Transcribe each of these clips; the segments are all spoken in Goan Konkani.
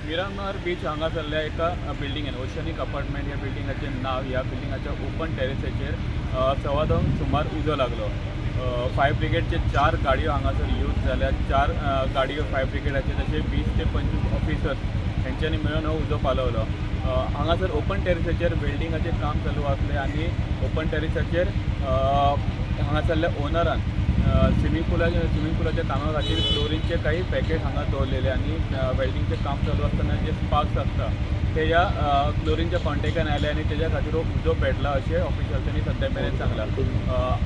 मिरामार बीच हांगासरल्या एका बिल्डिंगेन ओशनिक अपार्टमेंट ह्या बिल्डिंगाचें नांव. ह्या बिल्डिंगाच्या ओपन टेरिसाचेर 2:15 सुमार उजो लागलो. फायर ब्रिगेडचे 4 गाडयो हांगासर यूज जाल्या. 4 गाडयो फायर ब्रिगेडाचे, तशें 20 ते 25 ऑफिसर्स हेंच्यांनी मेळून हो उजो पालवलो. हांगासर ओपन टेरिसाचेर वेल्डिंगाचें काम चालू आसलें आनी ओपन टेरिसाचेर हांगासरल्या ओनरान स्विमींग पुलाच्या कामा खातीर क्लोरीनचे काही पॅकेट हांगा दवरलेले आनी वेल्डिंगचें काम चालू आसतना जे स्पार्क्स आसता ते ह्या क्लोरीनच्या कॉन्टेक्टान आयले आनी तेज्या खातीर हो उजो पेटला अशें ऑफिशल्सांनी सद्या मेरेन सांगलां.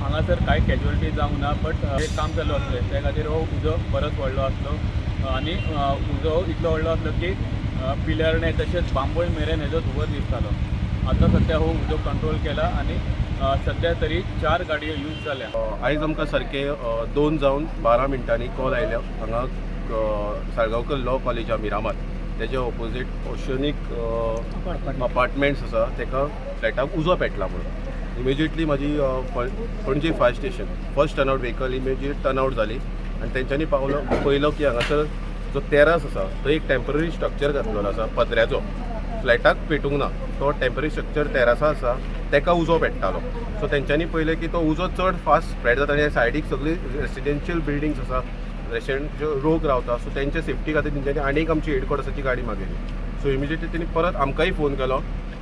हांगासर कांय कॅज्युअलिटी जावंक ना, बट हें काम चालू आसलें त्या खातीर हो उजो बरोच व्हडलो आसलो आनी उजो इतलो व्हडलो आसलो की पिलर्णे तशेंच बांबोळ मेरेन हेजो धुंवर दिसतालो. आतां सद्या हो उजो कंट्रोल केला आनी सद्या तरी 4 गाडयो यूज जाल्या. आयज आमकां सारकें 2 जावन 12 मिनटांनी कॉल आयल्या. हांगा साळगांवकर लॉ कॉलेज आहा मिरामार, तेजे ऑपोजीट ओशनिक अपार्टमेंट्स आसा, तेका फ्लॅटाक उजो पेटला म्हणून. इमिजिएटली म्हाजी Panaji fire station first turnout vehicle immediate turnout जाली आनी तेंच्यांनी पावलो, पळयलो की हांगासर जो तेरास आसा थंय एक टेंपररी स्ट्रक्चर घातलेलो आसा पत्र्याचो. फ्लॅटाक पेटूंक ना, तो टेंपररी स्ट्रक्चर तेरासा आसा तेका उजो पेट्टालो. सो तेंच्यांनी पळयलें की तो उजो चड फास्ट स्प्रेड जाता आनी सायडीक सगळी रेसिडेन्शियल बिल्डिंग्स आसा, रेसिडेंट लोक रावता. सो तेंच्या सेफ्टी खातीर तेंच्यांनी आनी एक आमची हेडक्वॉर्टर्साची गाडी मागयली. सो इमिजिएटली तेणी परत आमकांय फोन केलो.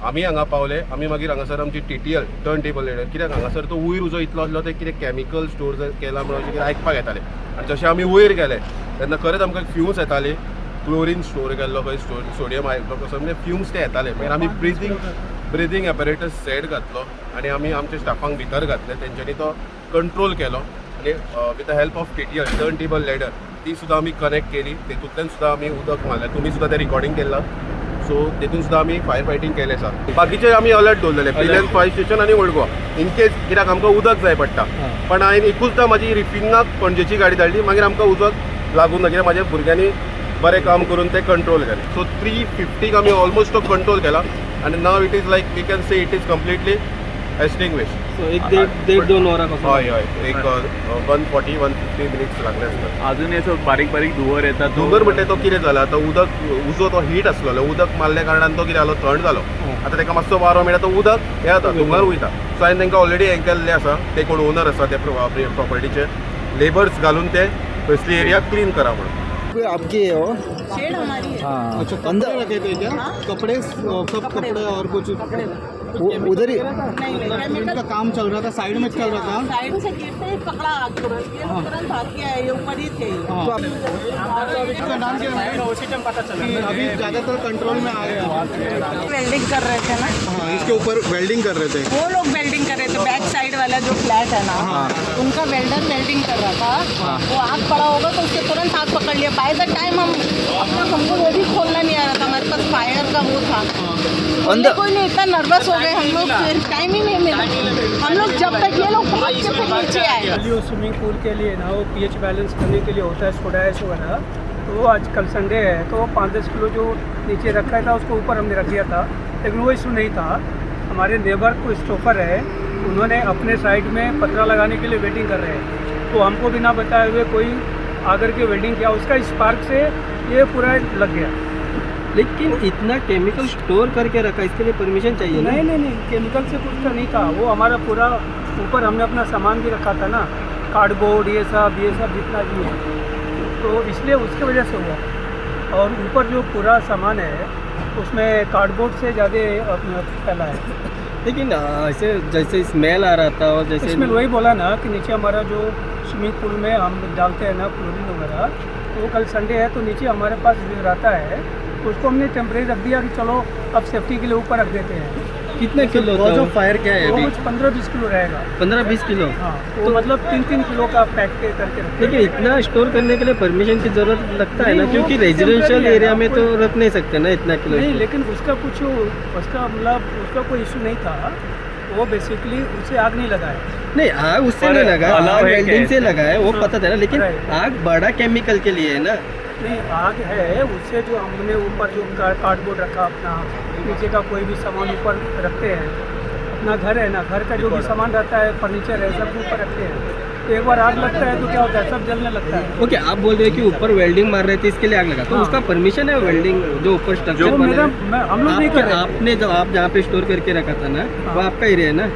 आमी हांगा पावले. आमी मागीर हांगासर आमची टीटीएल, टर्न टेबल लॅडर, कित्याक हांगासर तो वयर उजो इतलो आसलो, ते कितें कॅमिकल स्टोर केला म्हणून अशें कितें आयकपाक येतालें. आनी जशें आमी वयर गेले तेन्ना खरेंच आमकां फ्युम्स येताले. क्लोरीन स्टोर केल्लो खंय, स्टोर सोडियम हायड्रोक्सायड, म्हणजे फ्युम्स ते येताले. मागीर आमी ब्रिदींग एपरेटस सेट घातलो आनी आमी आमच्या स्टाफांक भितर घातले. तेंच्यांनी तो कंट्रोल केलो आनी with the help of TTL, turn table ladder, ती सुद्दां आमी कनेक्ट केली. तेतूंतल्यान सुद्दां आमी उदक मारलें. तुमी सुद्दां तें रिकॉर्डिंग केलां. सो तेतून सुद्दां आमी फायर फायटींग केलें आसा. बाकीचे आमी अलर्ट दवरलेले, पिलेर्न फायर स्टेशन आनी ओल्ड गोवा, इन केस, कित्याक आमकां उदक जाय पडटा. पण हांवें एकूचदां म्हाजी रिफिंगाक पणजेची गाडी धाडली. मागीर आमकां उदक लागूं ना, कित्याक म्हाज्या भुरग्यांनी बरें काम करून तें कंट्रोल केलें. सो 3:50क आमी ऑलमोस्ट तो कंट्रोल केला आनी now it is like we can say it is completely extinguish. So एक देड देड दोन वरां कसो? हय हय, एक 1:40, 1:50 minutes लागले आसतले. अजून असो बारीक बारीक धुंवर येता तो. धुंवर म्हणटे तो कितें जाला, आतां उदक उजो तो हीट आसलेलो, उदक मारल्या कारणान तो कितें जालो, थंड जालो. आतां ताका मातसो वारो मेळटा, तो उदक हें जाता, धुंवर वयता. सो हांवें तांकां ऑलरेडी हें केल्लें आसा, ते कोण ओनर आसा ते प्रॉपर्टीचे, लेबर्स घालून ते थंयसली एरिया क्लीन करा म्हणून. आपकी है वो? शेड हमारी है. हाँ. अच्छा, कपड़े रखे थे क्या? कपड़े, सब कपड़े और कुछ? वो उधर ही. नहीं नहीं, केमिकल इनका काम चल रहा था, साइड में चल रहा था. साइड से गिरते ही पकड़ा आग तुरंत. ये लोग तुरंत भाग के आए, ये ऊपर ही थे. हाँ. इसका नाम क्या है? कि अभी ज़्यादातर कंट्रोल में आ गया. वेल्डिंग कर रहे थे ना. हाँ, इसके ऊपर वेल्डिंग कर रहे थे. वो लोग वेल्डिंग कर रहे थे. बैक साइड वाला जो फ्लैट है ना, उनका वेल्डर वेल्डिंग कर रहा था. वो आग पड़ा होगा तो उससे तुरंत आग पकड़ लिया. बाय the time हम अपना, हमको वो भी खोलना नहीं आ रहा था. हमारे पास फायर का वो था. अंदर- कोई नहीं, इतना नर्वस हो गए हम लोग, फिर टाइम ही नहीं मिला. हम लोग जब तक ये लोग भाग के फिर नीचे आए. वो स्विमिंग पूल के लिए ना, वो पीएच बैलेंस करने के लिए होता है सोडा ऐश वगैरह. तो वो आज कल संडे है, तो वो 5-10 किलो जो नीचे रखा था, उसको ऊपर हमने रख दिया था. लेकिन वो इशू नहीं था. हमारे नेबर को स्टोपर है, उन्होंने अपने साइड में पतरा लगाने के लिए वेल्डिंग कर रहे हैं, तो हमको बिना बताए हुए कोई आकर के वेल्डिंग किया. उसका स्पार्क से ये पूरा लग गया. लेकिन इतना केमिकल स्टोर करके रखा, इसके लिए परमिशन चाहिए ना? नहीं नहीं नहीं, केमिकल से कुछ तो नहीं था. वो हमारा पूरा ऊपर हमने अपना सामान भी रखा था ना, कार्डबोर्ड, ये सब जितना भी है, तो इसलिए उसकी वजह से हुआ. और ऊपर जो पूरा सामान है, उसमें कार्डबोर्ड से ज़्यादा अपना फैला है. लेकिन ऐसे जैसे स्मेल आ रहा था और जैसे इसमें वही बोला ना कि नीचे हमारा जो स्विमिंग पूल में हम डालते हैं ना क्लोरीन वगैरह, तो वो कल संडे है तो नीचे हमारे पास जो रहता है, तो उसको हमने टेम्परेरी रख दिया कि चलो अब सेफ्टी के लिए ऊपर रख देते हैं. कितना किलो होता है वो? फायर क्या है वो अभी? कुछ 15-20 किलो रहेगा. 15-20 किलो? हाँ, तो मतलब 3-3 किलो का पैक के करके रखते हैं. लेकिन इतना स्टोर करने के लिए परमिशन की जरूरत लगता है ना? नहीं, वो क्योंकि रेजिडेंशियल temporary है एरिया ना, में तो रख नहीं सकते ना इतना किलो. नहीं, लेकिन उसका कुछ, उसका मतलब उसका कोई इशू नहीं था. वो बेसिकली उसे आग नहीं लगा है. नहीं, आग उससे पर नहीं लगा, अलाव आग है क्या वेल्डिंग से ऐसे? लगा है, वो पता था ना, लेकिन Right. आग बड़ा केमिकल के लिए है ना. नहीं, आग है उससे जो हमने ऊपर जो कार्डबोर्ड रखा अपना, नीचे का कोई भी सामान ऊपर रखते हैं. अपना घर है ना, घर का जो भी सामान रहता है, फर्नीचर है, सब ऊपर रखते हैं. तो एक बार आग लगता है तो क्या होता है, सब जलने लगता है। ओके, आप बोल रहे हैं कि ऊपर वेल्डिंग मार रहे थे इसके लिए आग लगा, तो हाँ। उसका परमिशन है वेल्डिंग जो ऊपर स्ट्रक्चर वो बना मेरा है? मैं हम लोग नहीं कर रहे थे। आपने जो आप जहाँ पे स्टोर करके रखा था ना, हाँ। वो आपका एरिया है ना?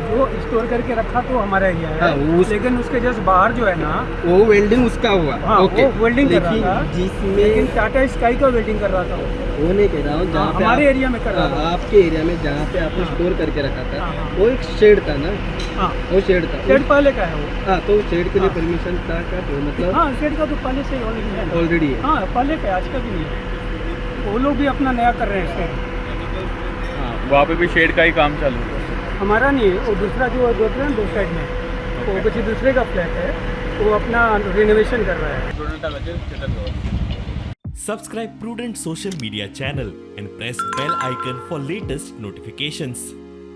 वो स्टोर करके रखा तो हमारा एरिया है, हाँ, लेकिन उसके जस्ट बाहर जो है ना, वो वेल्डिंग उसका हुआ। हाँ, ओके, वो वेल्डिंग कर रहा लेकिन था। जिसमें लेकिन टाटा स्काई का वेल्डिंग कर रहा था वो। वो नहीं कह रहा हूँ, जहाँ हाँ, पे हमारे एरिया में कर रहा हाँ, था। आपके एरिया में जहाँ पे आपने हाँ। स्टोर करके रखा था, हाँ, हाँ। वो एक शेड था ना? हाँ, वो शेड था। शेड पहले का है वो। हाँ, तो शेड के लिए हाँ। परमिशन था क्या? तो मतलब हाँ, शेड का तो पहले से ऑलरेडी है ना। ऑलरेडी है। हाँ, पहले का है, आज का भी नहीं है। वो लोग भी अपना नया कर रहे हैं शेड। वहाँ पे भी शेड का ही काम चालू है। हमारा नहीं है, वो दूसरा जो देख रहे हैं दो साइड में, वो किसी दूसरे का फ्लैट है, वो अपना रिनोवेशन कर रहा है। प्रुडंटाचेर Chetan Gawas. Subscribe Prudent Social Media channel and press bell icon for latest notifications.